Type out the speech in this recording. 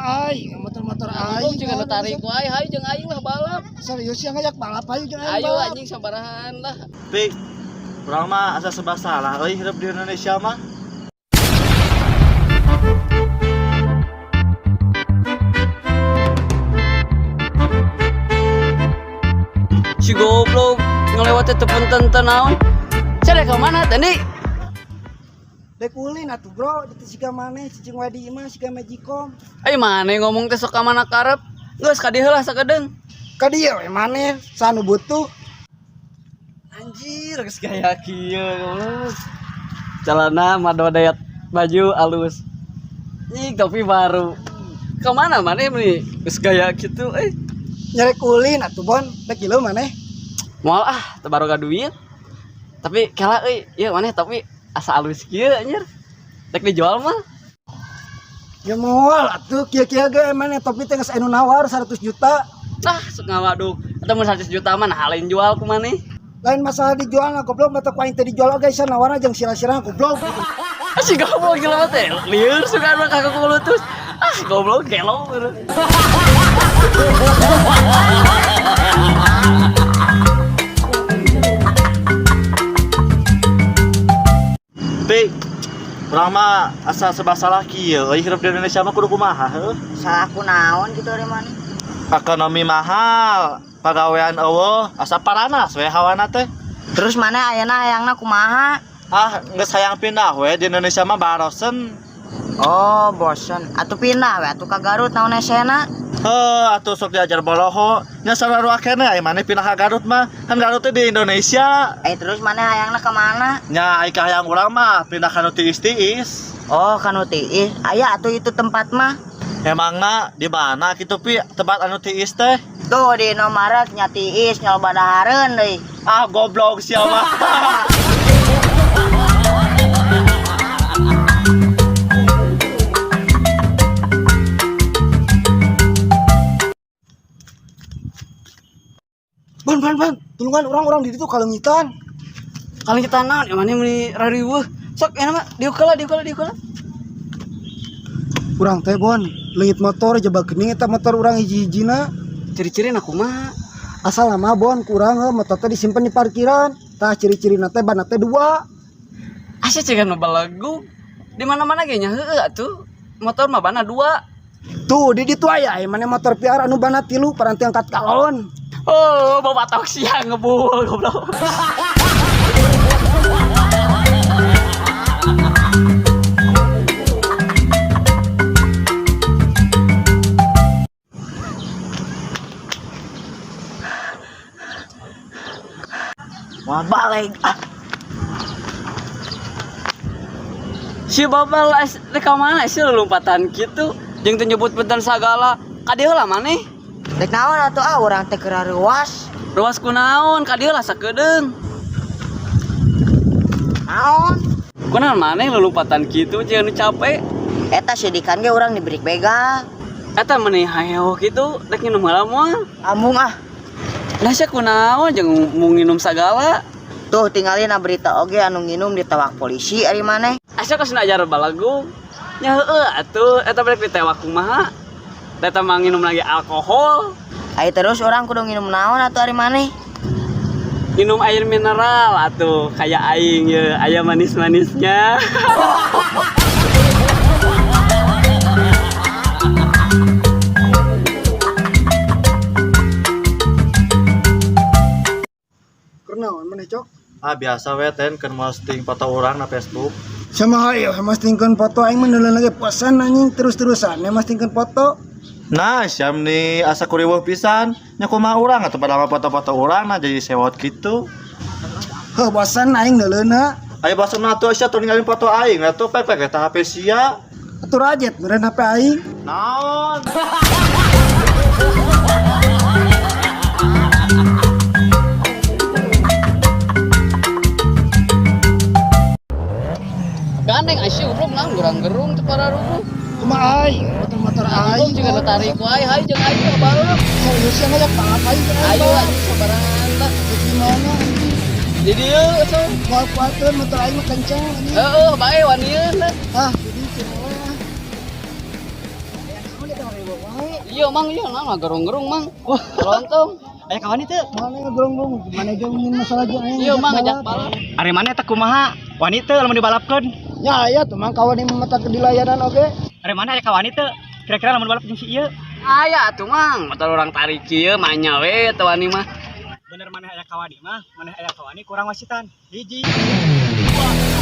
Kumaha aing motor-motor aing. Juga nu tarik wae, hayu jeung aing lah balap. Serius ya ngajak balap hayu jeung aing. Ayo anjing sabarahan lah. Pi, urang mah asa serba salah euy hidup di Indonesia mah. Si goblok ngelewatnya teu punten teu naon. Sia ka mana tadi? Dek ulin atuh bro, di siga maneh cicing wae di imah siga magicom. Ayo maneh ngomong teh sok ka mana karep. Geus ka dieu lah sakedeung. Ka dieu we maneh sanu butuh. Anjir, geus gaya kieu goblok. Celana madodayat baju alus. Ih, topi baru. Kemana maneh nih? Geus gaya kitu eh. Nyarek ulin atuh bon, dek kieu maneh. Moal ah, teu baroga duit. Tapi kela euy, ieu maneh topi asa alus kieu anjir. Rek dijual mah. Ya moal atuh kieu-kieu ge maneh topi teh geus anu nawar 100 juta. Ah, sok ngawaduk. Atau mun 100 juta mah nah lain jual ku maneh. Lain masalah dijual lah goblok mata ku aing teh dijual oge sia nawarna jeung sira-sira goblok. Ah, si goblok gila mah teh. Lieur suka mah kagak kulutus. Ah, goblok gelo. Pi, urang mah asa serba salah kieu euy hidup di Indonesia mah kudu kumaha heuh. Salah aku naon gitu ari maneh. Ekonomi mahal, pagawean eueuh, asa paranas we hawana teh. Terus maneh ayeuna hayangna kumaha? Ah, geus hayang pindah we di Indonesia mah barosen. Oh, bosen. Atuh pindah we atuh ka Garut naon esena? Heuh, atuh sok diajar boloho. Nya sarua keneh aya maneh pindah ka Garut mah. Kan Garut teh di Indonesia. Eh terus maneh hayangna ka mana? Nya ai ka hayang urang mah pindah ka nu tiis-tiis. Oh, ka nu tiis. Aya atuh itu tempat mah. Emangna di mana kitu pi tempat anu tiis teh? Tuh di Indomaret nya tiis nyoba dahareun deui. Ah, goblok sia mah. Bon bon bon, tulungan orang-orang di ditu kalengitan. Kalau kita naon, yang mana meuni rariweuh. Sok enak mah diuk heula, diuk heula, diuk heula. Urang teh bon, leungit motor jaba geuning eta motor urang hiji-hijina. Ciri-ciri kumaha? Asal lama bon kurang heuh motor teh disimpen di parkiran. Tah ciri-cirina teh ban teh dua. Asa cegan mah balagu. Di mana-mana ge nya heueuh atuh. Motor mah bana dua. Tuh di ditu aya aya maneh motor piar anu bana tilu paranti angkat kalon. Oh, bapak tok siang ngebul goblok. Wah, balik. Ah, Si bapak lah rek ka mana sih lompatan kitu? Jeung teu nyebut benten sagala. Ka dieu lah maneh. Rek naon atuh ah urang teh keur reuas. Ruas kunaon ka dieu lah sakedeung. Naon? Kunaon maneh lompatan kitu jeung nu capek. Eta sidikan ge urang diberi begal. Eta meuni hayo kitu rek nginum heula moal. Amung ah. Lah sia kunaon jeung mau nginum sagala. Tuh tinggalin berita oge anu nginum ditewak polisi ari maneh. Asa kos ajar balagu. Nya heueuh atuh eta rek ditewak kumaha? Eta mah nginum lagi alkohol, Ai terus urang kudu nginum naon atuh ari maneh? minum air mineral atuh kayak aing ye, aya manis-manisnya. Keur naon maneh cok? Ah, biasa we ten keur posting foto urang na Facebook. Sama hayo mastingkeun foto aing mah neuleun lagi puasan anjing terus-terusan ya mastingkeun foto. Nah, siam nih asa kuriweuh pisan. Nya kumaha urang atuh pada foto-foto urang nah jadi sewot kitu. Heuh bosan aing neuleunna. Ayo bosan atuh sia tuh ninggalin foto aing atuh pek pek eta HP sia. Atuh rajet meureun HP aing. Naon? Gandeng asih goblok naon gerang-gerung teu pararuguh. Kumaha aing motor-motor Aing aing. juga nu tarik wae hayu jeung aing ke balap. Serius ya ngajak balap aing jeung aing. Ayo balap. anjing sabarahan lah. Gimana? Di dieu sok. Moal kuateun motor aing mah kenceng anjing. Heeh, bae wanieun lah. Ah, jadi cenah we ah. Wae. Iya, Mang, iya nah gerung-gerung, Mang. Lontong. Aya kawani teu? Mana ngegerung-gerung, mana ge ingin masalah jeung aing. Iya, Mang, ngajak balap. Ari maneh teh kumaha? Wani teu lamun dibalapkeun? Ya aya tuh, Mang, kawan ini mata ke dilayanan oge. Ari maneh aya kawani teu? Kira-kira lamun balap jeung si ieu? Aya atuh, Mang. Motor urang tarik kieu manya we teu wani mah. Bener maneh aya kawani mah, maneh aya kawani kurang wasitan. Hiji, dua.